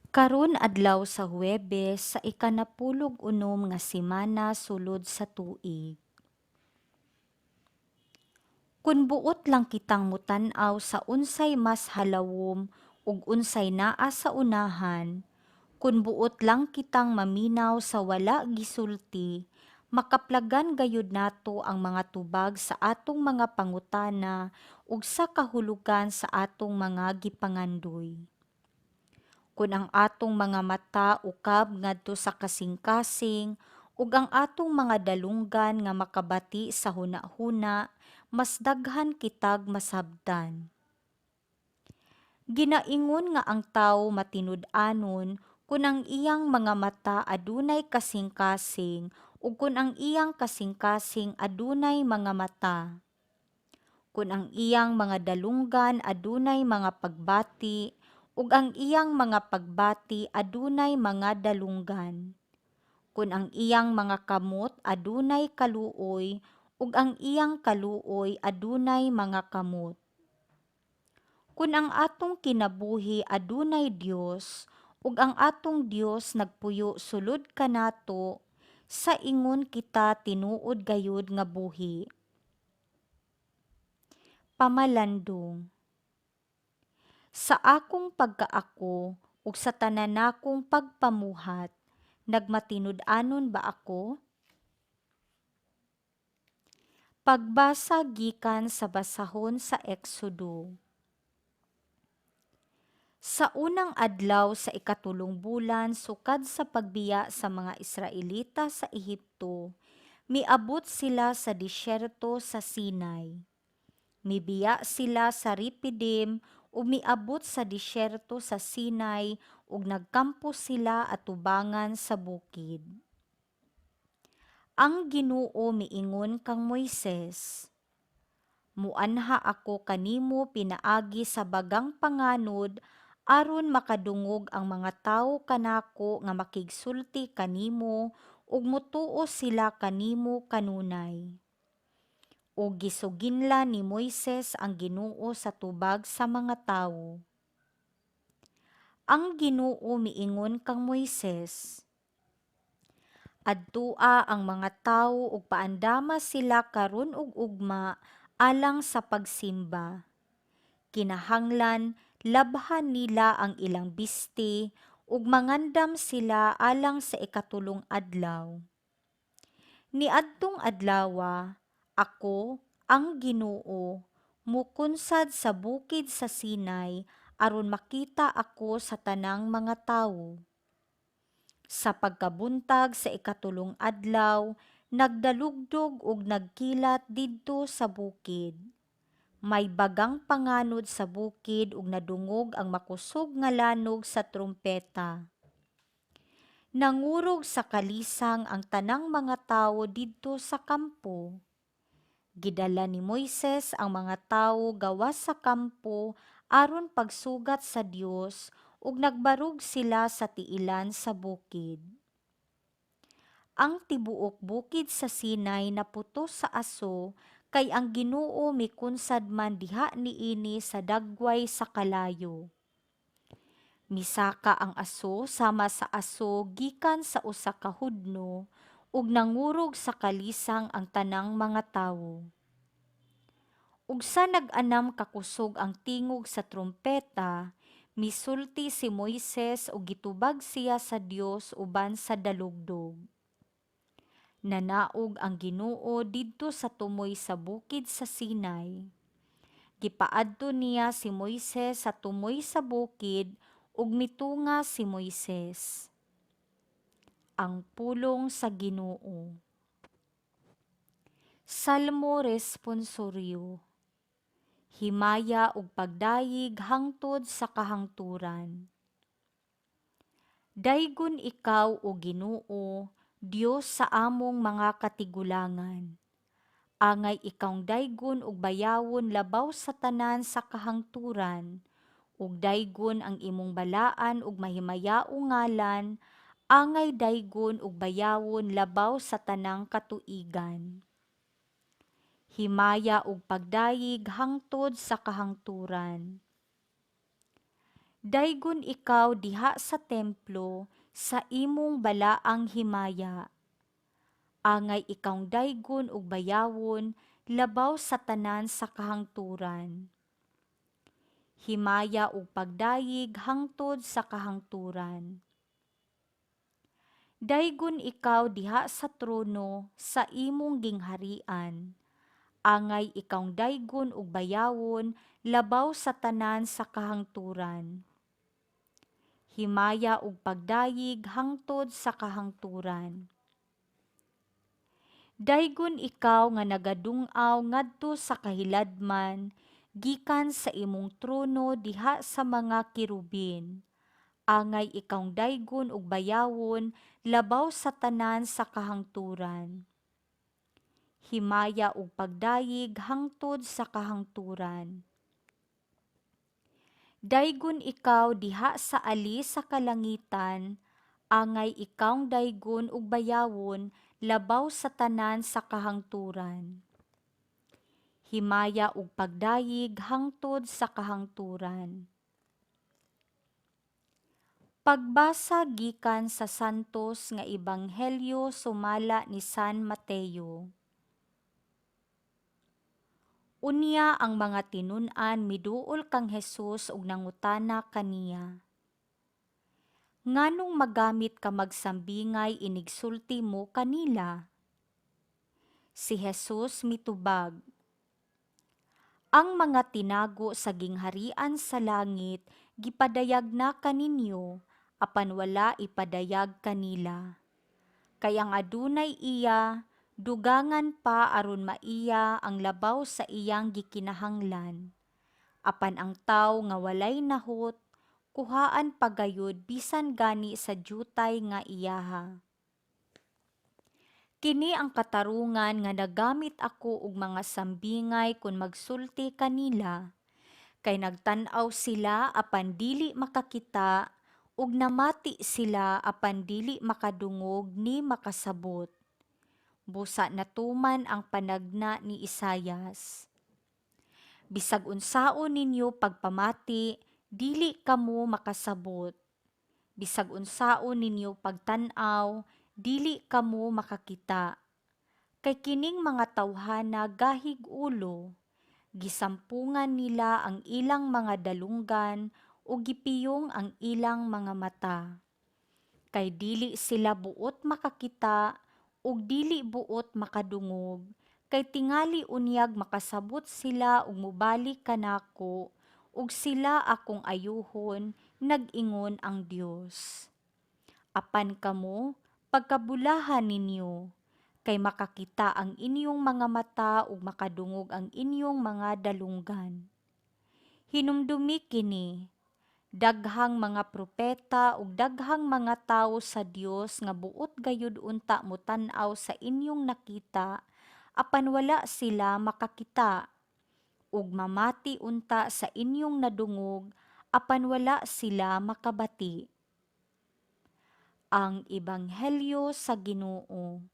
Karon adlaw sa Huwebes sa ikanapulog unom nga semana sulod sa tuig. Kun buot lang kitang motan-aw sa unsay mas halawom ug unsay naa sa unahan, kun buot lang kitang maminaw sa wala gisulti, makaplagan gayud nato ang mga tubag sa atong mga pangutana ug sa kahulugan sa atong mga gipangandoy. Kun ang atong mga mata ukab ngadto sa kasing-kasing ug ang atong mga dalunggan nga makabati sa hunahuna, mas daghan kitag masabtan. Ginaingon nga ang tawo matinud-anon kun ang iyang mga mata adunay kasing-kasing ug kun ang iyang kasing-kasing adunay mga mata. Kun ang iyang mga dalunggan adunay mga pagbati ug ang iyang mga pagbati adunay mga dalunggan. Kun ang iyang mga kamot adunay kaluoy ug ang iyang kaluoy adunay mga kamot. Kun ang atong kinabuhi adunay Dios ug ang atong Dios nagpuyo sulod kanato, sa ingon kita tinuod gayud nga buhi. Pamalandong. Sa akong pagkaako ug sa tanan nakong pagpamuhat, nagmatinud-anon ba ako? Pagbasa gikan sa basahon sa Exodo. Sa unang adlaw sa ikatulong bulan sukad sa pagbiya sa mga Israelita sa Ehipto, miabot sila sa disyerto sa Sinai. Mibiya sila sa Refidim ug miabot sa disyerto sa Sinai ug nagkampo sila atubangan sa bukid. Ang Ginoo miingon kang Moises, "Muanha ako kanimo pinaagi sa bagang panganod aron makadungog ang mga tawo kanako nga makigsulti kanimo ug motuo sila kanimo kanunay." Ug gisuginlan ni Moises ang Ginoo sa tubag sa mga tawo. Ang Ginoo miingon kang Moises, "Adtoa ang mga tawo ug paandama sila karon ug ugma alang sa pagsimba. Kinahanglan labhan nila ang ilang bisti ug mangandam sila alang sa ikatulong adlaw. Niadtong adlawa, ako, ang Ginoo, mokunsad sa bukid sa Sinai aron makita ako sa tanang mga tawo." Sa pagkabuntag sa ikatulong adlaw, nagdalugdog ug nagkilat didto sa bukid. May bagang panganod sa bukid ug nadungog ang makusog nga lanog sa trumpeta. Nangurog sa kalisang ang tanang mga tawo didto sa kampo. Gidala ni Moises ang mga tawo gawas sa kampo aron pagsugat sa Dios ug nagbarog sila sa tiilan sa bukid. Ang tibuok bukid sa Sinai naputos sa aso kay ang Ginoo mikunsad man diha niini sa dagway sa kalayo. Misaka ang aso sama sa aso gikan sa usa ka hudno ug nangurog sa kalisang ang tanang mga tawo. Ug sa nag-anam ka kusog ang tingog sa trumpeta, misulti si Moises ug gitubag siya sa Dios uban sa dalugdog. Nanaog ang Ginoo didto sa tumoy sa bukid sa Sinai. Gipaadto niya si Moises sa tumoy sa bukid ug mitunga si Moises. Ang pulong sa Ginoo. Salmo Responsoryo. Himaya ug pagdayeg hangtod sa kahangturan. Daygon ikaw, o Ginoo, Dios sa among mga katigulangan. Angay ikaw daygon ug bayawon labaw sa tanan sa kahangturan, ug daygon ang imong balaan ug mahimayaong ngalan, angay daygon ug bayawon labaw sa tanang katuigan. Himaya ug pagdayeg hangtod sa kahangturan. Daygon ikaw diha sa templo sa imong balaang himaya. Angay ikawng daygon ug bayawon labaw sa tanan sa kahangturan. Himaya ug pagdayeg hangtod sa kahangturan. Daygon ikaw diha sa trono sa imong gingharian. Angay ikawng daygon ug bayawon labaw sa tanan sa kahangturan. Himaya ug pagdayeg hangtod sa kahangturan. Daygon ikaw nga nagadung-aw ngadto sa kahiladman gikan sa imong trono diha sa mga kerubin. Angay ikawng daygon ug bayawon labaw sa tanan sa kahangturan. Himaya ug pagdayeg hangtod sa kahangturan. Daygon ikaw diha sa ali sa kalangitan, angay ikawng daygon ug bayawon labaw sa tanan sa kahangturan. Himaya ug pagdayeg hangtod sa kahangturan. Pagbasa gikan sa Santos nga Ebanghelyo sumala ni San Mateo. Unya ang mga tinun-an miduol kang Hesus ug nangutana kaniya, "Nganong magamit ka magsambingay inigsulti mo kanila?" Si Jesus mitubag, "Ang mga tinago sa gingharian sa langit gipadayag na kaninyo, apan wala ipadayag kanila. Kay ang adunay iya, dugangan pa aron maiya ang labaw sa iyang gikinahanglan. Apan ang tawo nga walay nahot, kuhaan pa gayud bisan gani sa diutay nga iyaha. Kini ang katarungan nga nagamit ako og mga sambingay kon magsulti kanila, kay nagtan-aw sila apan dili makakita ug namati sila apan dili makadungog ni makasabot. Busa natuman ang panagna ni Isayas: 'Bisag unsaon ninyo pagpamati, dili kamo makasabot. Bisag unsaon ninyo pagtan-aw, dili kamo makakita. Kay kining mga tawhana gahig ulo, gisampongan nila ang ilang mga dalunggan ug gipiyong ang ilang mga mata. Kay dili sila buot makakita ug dili buot makadungog, kay tingali unyag makasabot sila ug mobalik kanako, ug sila akong ayuhon, nag-ingon ang Dios. Apan kamo, pagkabulahan ninyo, kay makakita ang inyong mga mata ug makadungog ang inyong mga dalunggan. Hinumdumi kini, daghang mga propeta ug daghang mga tawo sa Dios nga buot gayud unta motan-aw sa inyong nakita apan wala sila makakita, ug mamati unta sa inyong nadungog apan wala sila makabati.'" Ang Ebanghelyo sa Ginoo.